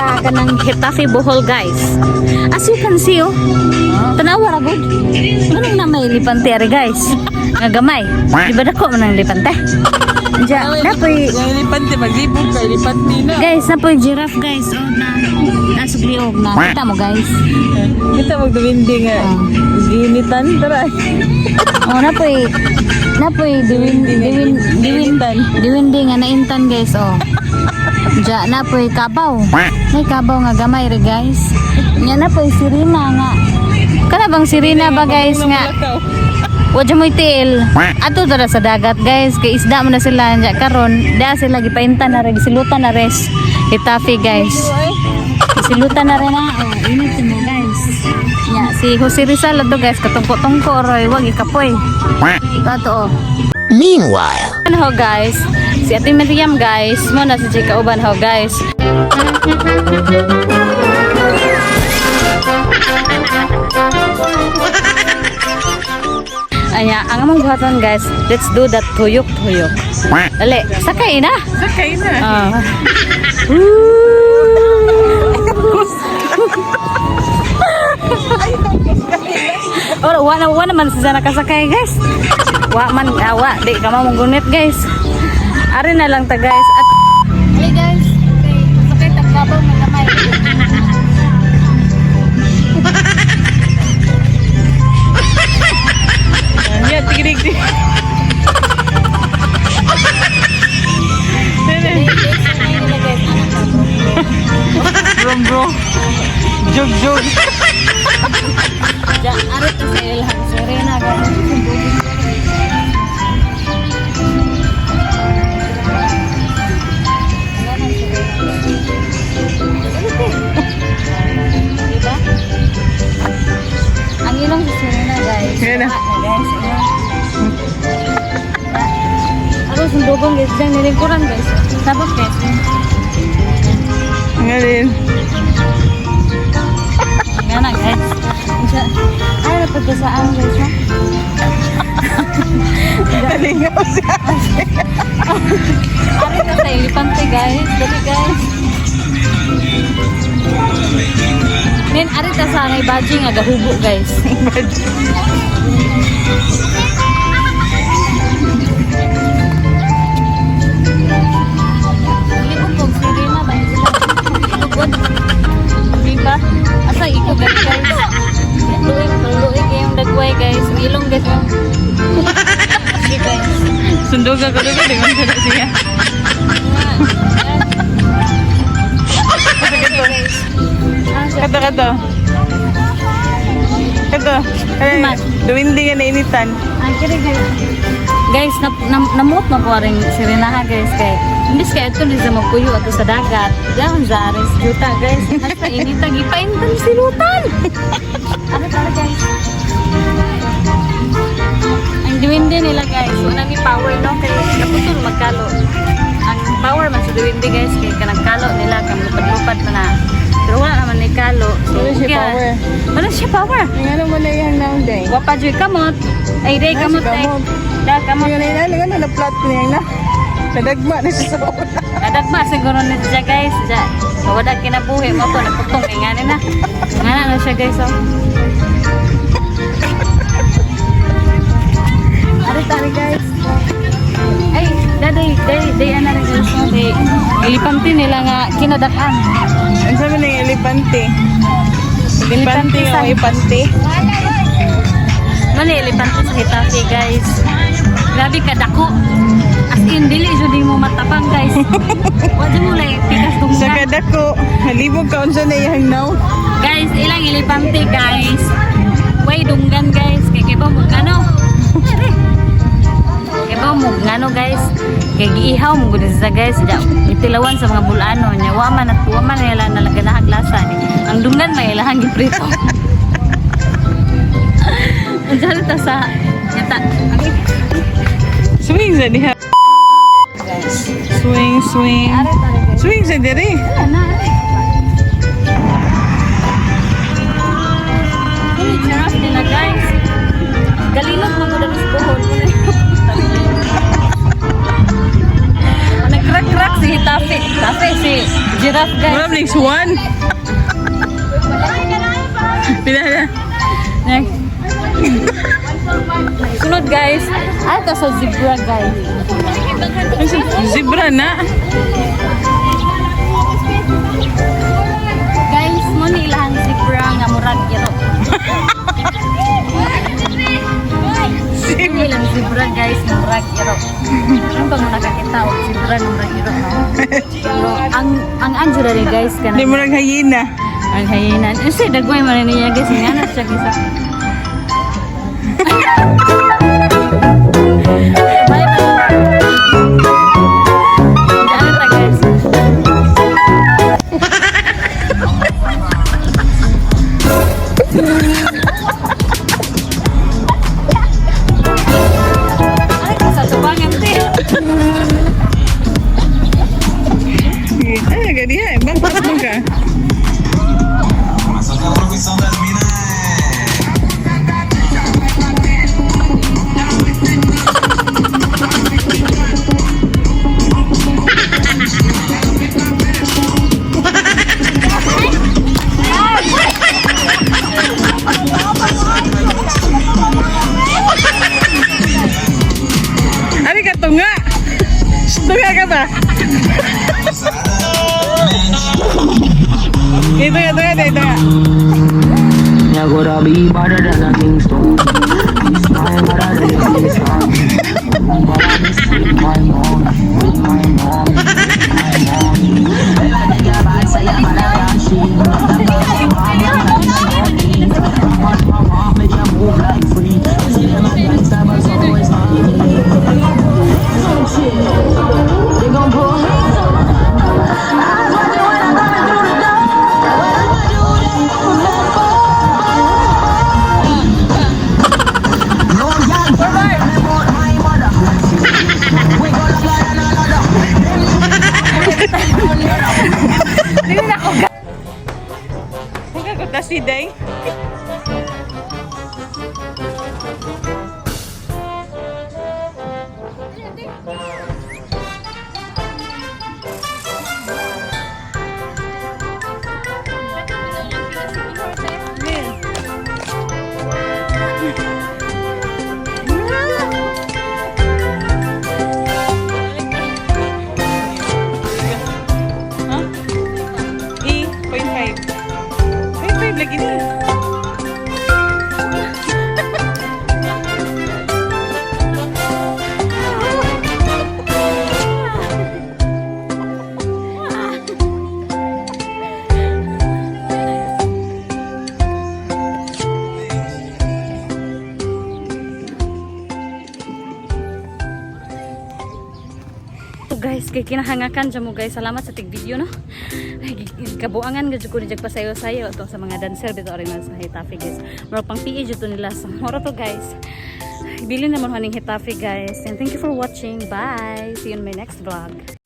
Sa kanang Getafe, Bohol, guys. As you can see, oh. Tanawa ra gud. Nganong na may elepante ari, guys? Nga gamay. Di ba dako man ang elepante? Diya, napoy Yung elepante, maglibog ka, elepante na. Guys, napoy giraffe, guys. Oh, na nasugliog na. Kita mo, guys. Kita magduwindi nga. Ginitan, tara. Oh, napoy diwin diwin diwin diwindi nga naintan, guys, oh. Diya, napoy kabaw. May kabaw nga gamay re, guys. Nya napoy sirena nga. Kana bang sirena ba, guys, nga? Wa mo tiil. Ato dara sa dagat, guys, kay isda mo na sila nya karon. Da sila gipaintan na rin, silutan na res. Getafe, guys. Silutan na rin na. Oh, init mo, guys. Nya si Jose Rizal ato, guys, katungko-tungko roy, wag ikapoy. Tato, oh. Meanwhile. Ano ho, guys? Si Ate Miriam, guys, mo na si Chika Uban ho, guys. Anya, ang among buhaton, guys, let's do that tuyok-tuyok. Dali, sakay na. Sakay na. Ah. Ora, wa na wa naman siya nakasakay, guys. Wa man awa, di ka mong gunit, guys. Ari na lang ta, guys. At hey guys, okay, sakay tagkabaw nga gamay. Yan, tigilig. Bro, bro. Jog, jog. Ja, ari ta sa ilhang Serena, guys. Diba? Ang ilong si Serena, guys. Yan na. Wala guys. Ayan. Ako sundugong, guys. Diyan nilingkuran, guys. Sabot, guys. Ang alin. Nga na, guys. Ay, napagkasaan, guys, ha? Nalingaw siya. Ari na sa elepante, guys. Dali, guys. Men, ari ta sa ngay baji nga gahubo, guys. Libog kog sirena ba sila? Tugod. Di ba? Asa iko, guys, guys. Luig, luig yung dagway, guys. Ang ilong, guys. Sige, guys. Sunduga ka duga, di man siya siya. Ah, Kato, kato. Kato. Ay, duwindi nga nainitan. Ay, kiri, guys. Guys, na, na, namut na ko rin sirenaha, guys, kay imbis kay ato ni sa magpuyo ato sa dagat. Diyan sa aris juta, guys. Nasa inita gipaintan silutan. Ano tara, guys? Ang duwende nila, guys, wala ni power no kay kaputol magkalo. Ang power man sa duwende, guys, kay kanang kalo nila kang lupad-lupad man na. Pero wala naman ni kalo. So, Wala siya okay. power. Wala siya power. Ang ano mo na iyang naon day? Wa pa joy kamot. Ay, day Ah, kamot si ay. kamot. Da kamot. Ang ano na na na-plot niya na. Nadagma na siya sa una. Nadagma siguro ni siya, guys. Ja. So, wala kinabuhi mo to naputong kay ngani na. Ngana na siya, guys, oh. Ari tari, guys. Ay, daday, day, day ana rin, guys. No? Day, elepante nila nga kinadak-an. Ang sabi ng elepante? Elepante Elepante nga sa- may pante. Mali, elepante sa Getafe, guys. Grabe ka dako. As in, dili jud mo matapang, guys. Wa jud mo like pikas Sa dunggan. kadako, halibog ka unsa na iyang naon. Guys, ilang elepante, guys. Way dunggan, guys. Kay kay ba mo ngano? Kay ba mo ngano, guys? Kay giihaw mo gud sa, guys. Ja, itilawan sa mga bulano nya. Wa man at wa man nila nalaganahag lasa ni. Ang dunggan may ilahang giprito. Unsa ta sa nyata? Swing sa diha. Guys. Swing, swing. Are tare, guys. Swing sa diri. Wala na. Ay, giraffe nila, guys. Galilog mo ko sa Bohol. Nagkrak-krak si Hitafe. Girafe si giraffe, guys. Wala man swan. Pila na. Next. Sunod, guys. Ah, ito sa zebra, guys. Zebra na. Guys, mo ni ilahang zebra nga murag iro. Mo ilang zebra, guys, nga murag iro. Ano ba mo nakakita og zebra nga murag iro, no? Pero ang anjo rin, guys, Di kanang mo nang hyena. Ang hyena. Kasi dagway man niya, guys, nga na siya kisa. Bye bye. Daan ta, guys. Ay, sa tubangan te. Ay, ganiya. Bangkas mo ka. Ari ka tunga. Tunga ka ba? Ito nga, ito nga, ito nga. Gotta be better than a Kingston. My better than a Kingston. With my mom, with my mom, with my mom. Huwag ka si Deng. Huh? E, 0.5. 0.5 lagi ni. So guys, kay kinahangakan dyan mo, guys. Salamat sa tig-video, no. Ay, kabuangan gud ko ni jag pasayo-sayo to sa mga dancer dito rin sa Getafe, guys. Murag pang PE jud to nila sa moro to, guys. Ay, bilin naman haning Getafe, guys. And thank you for watching. Bye. See you in my next vlog.